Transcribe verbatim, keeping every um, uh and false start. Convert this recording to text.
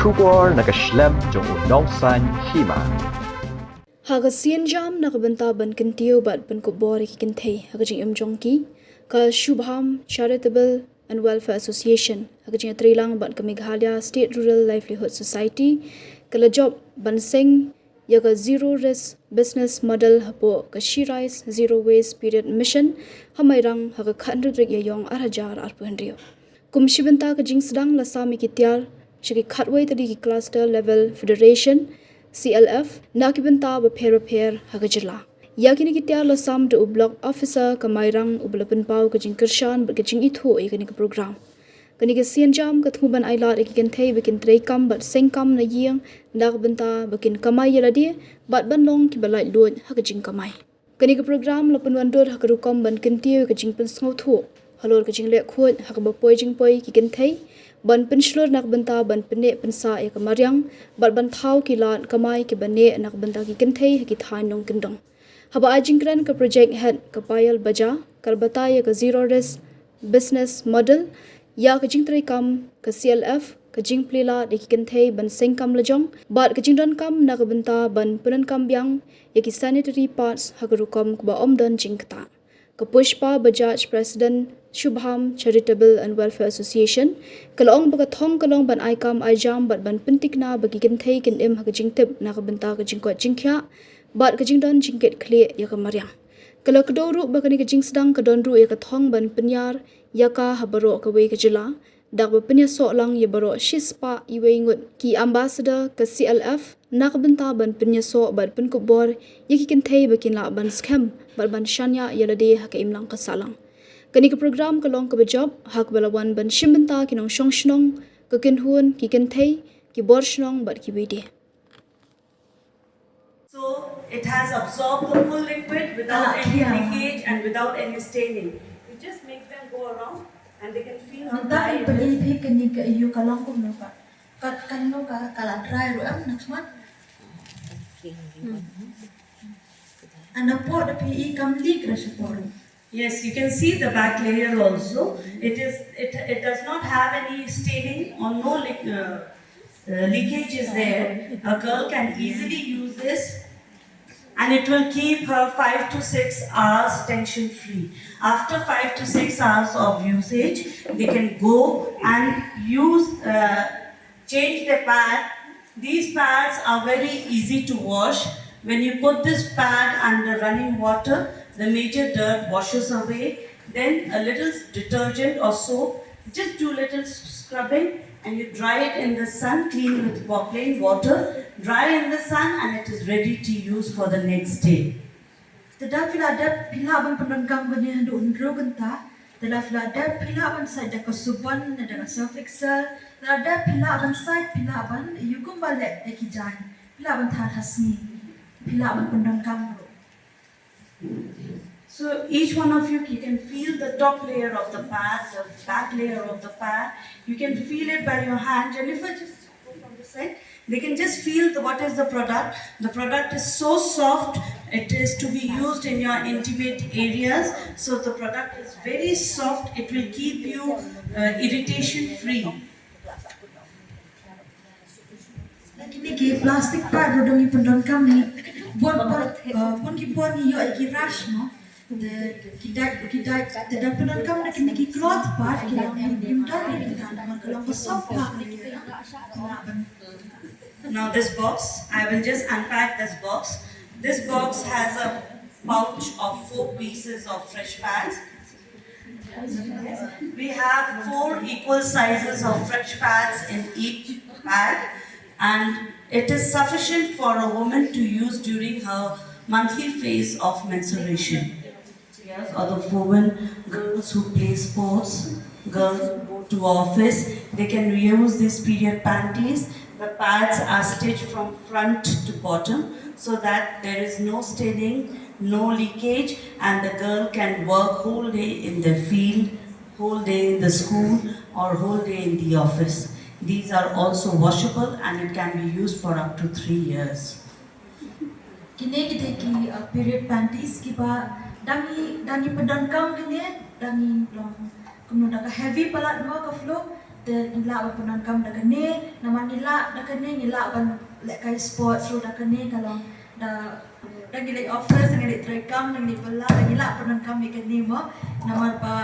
Khubor na ka shlem jong u nongsaiñ hima. Ha ka sienjam na ka bynta ban kyntiew bad pynkupbor ïa ki kynthei ha ka jingim jong ki, ka Shubham Charitable and Welfare Association ha ka jingïatreilang bad ka Meghalaya State Rural Livelihood Society ka la jop ban seng ïa ka Zero Risk Business Model hapoh ka She Rise Zero Waste Period Mission ha Mairang ha ka khathynriew tarik Ïaiong arhajar arphew hynriew. Kum shi bynta ka jingsdang la sam ïa ki tiar sha ki khatwei tylli ki Cluster Level Federation, C L F, na ki bynta bapher bapher ha ka jylla. Ïa kine ki tiar la sam da u Block Officer ka Mairang uba la pynpaw ka jingkyrshan bad ka jingithuh ïa kane ka program. Kane ka sienjam ka thmu ban ailad ïa ki kynthei ba kin treikam bad sengkam na ïing na ka bynta ba kin kamai ïa lade bad ban long kiba laitluid ha ka jingkamai. Kane ka program la pynwandur ha ka rukom ban kyntiew ïa ka jingpynsngewthuh halor ka jingleh khuid ha kaba poi jingpoi ki kynthei, ban pynshlur na ka bynta ban pynneh pynsah ïa ka mariang bad ban thaw ki lad kamai kiba neh na ka bynta ki kynthei ha ki thaiñ nongkyndong. Haba ai jingkren ka Project Head ka Payal Baja ka la batai ïa ka Zero Risk Business Model, ïa ka jingtreikam ka C L F, ka jingplie lad ïa ki kynthei ban sengkam lajong bad ka jingdonkam na ka bynta ban pyndonkam biang ïa ki sanitary pads ha ka rukom kaba ym don jingktah. Ka Pushpa Bajaj, President Shubham Charitable and Welfare Association, ka la ong ba ka thong ka long ban ai kam ai jam bad ban pyntikna ba ki kynthei kin im ha ka jingtip na ka bynta ka jingkoit jingkhiah bad ka jingdon jingkitkhlieh ïa ka mariang. Ka la kdew ruh ba kane ka jingsdang ka don ruh ïa ka thong ban pynïar ïa ka ha baroh kawei ka jylla, da kaba pynïasoh lang ïa baroh shispah iwei ngut ki ambassador ka C L F na ka bynta ban pynïasoh bad pynkupbor ïa ki kynthei ba kin lah ban skhem bad ban shaniah ïa lade ha ka imlang ka sahlang. Kane ka program ka long kaba jop ha kaba la wan ban shim bynta ki nongshong shnong, ka kynhun, ki kynthei, ki bor shnong bad kiwei de. So it has absorbed the full liquid without any leakage and without any staining. It just makes them go around and they can feel how dry it is. Mynta kan pynlong phi kane ka ïu ka long kumno ka, ka, kan no ka, ka la dry ruh em na khmat. Ana pok da phi i kam leak ra shapoh ruh. Yes, you can see the back layer also. It is, it, it does not have any staining or no leak, uh, uh, leakage is there. A girl can easily use this, and it will keep her five to six hours tension free. After five to six hours of usage, they can go and use, uh, change the pad. These pads are very easy to wash. When you put this pad under running water, the major dirt washes away. Then a little detergent or soap, just do little scrubbing and you dry it in the sun, clean with wa-, plain water, dry in the sun, and it is ready to use for the next day. Te da phi la dep, phi lah ban pyndonkam kane haduh hynriew kynta. Te da phi la dep, phi lah ban sait da ka subon ne da ka Surf Excel. Te da dep, phi lah ban sait, phi lah ban ïuh kumba leh da ki jaiñ. Phi lah ban tha ha sngi. Phi lah ban pyndonkam ruh. So each one of you, you can feel the top layer of the pad, the back layer of the pad. You can feel it by your hand. Jennifer, just go from this side. They can just feel the, what is the product. The product is so soft, it is to be used in your intimate areas. So the product is very soft, it will keep you, uh, irritation free. Kine ki plastic pad ruh da ngi pyndonkam ne, bun, bun, uh, bun ki por ngi ïoh ïa ki rash mo. Te ki dait, ki dait, te da pyndonkam da kine ki cloth pad, ki long, ki long, ki long ka soft pad. Now this box, I will just unpack this box. This box has a pouch of four pieces of fresh pads. We have four equal sizes of fresh pads in each pad, and it is sufficient for a woman to use during her monthly phase of menstruation. Yes, or the women, girls who play sports, girls who go to office, they can reuse these period panties. The pads are stitched from front to bottom so that there is no staining, no leakage, and the girl can work whole day in the field, whole day in the school, or whole day in the office. These are also washable and it can be used for up to three years. Kine ki dei ki, uh, period panties kiba da ngi, da ngi pyndonkam kine, da ngi long kumno da ka heavy palat mo ka flow, Te ngi lah ban pyndonkam da kane, namar ngi lah da kane, ngi lah ban lehkai sports ruh da kane, ka long da, da ngi leit office, da ngi leit treikam, da ngi leit bylla, da ngi lah pyndonkam ïa kane mo, namar ba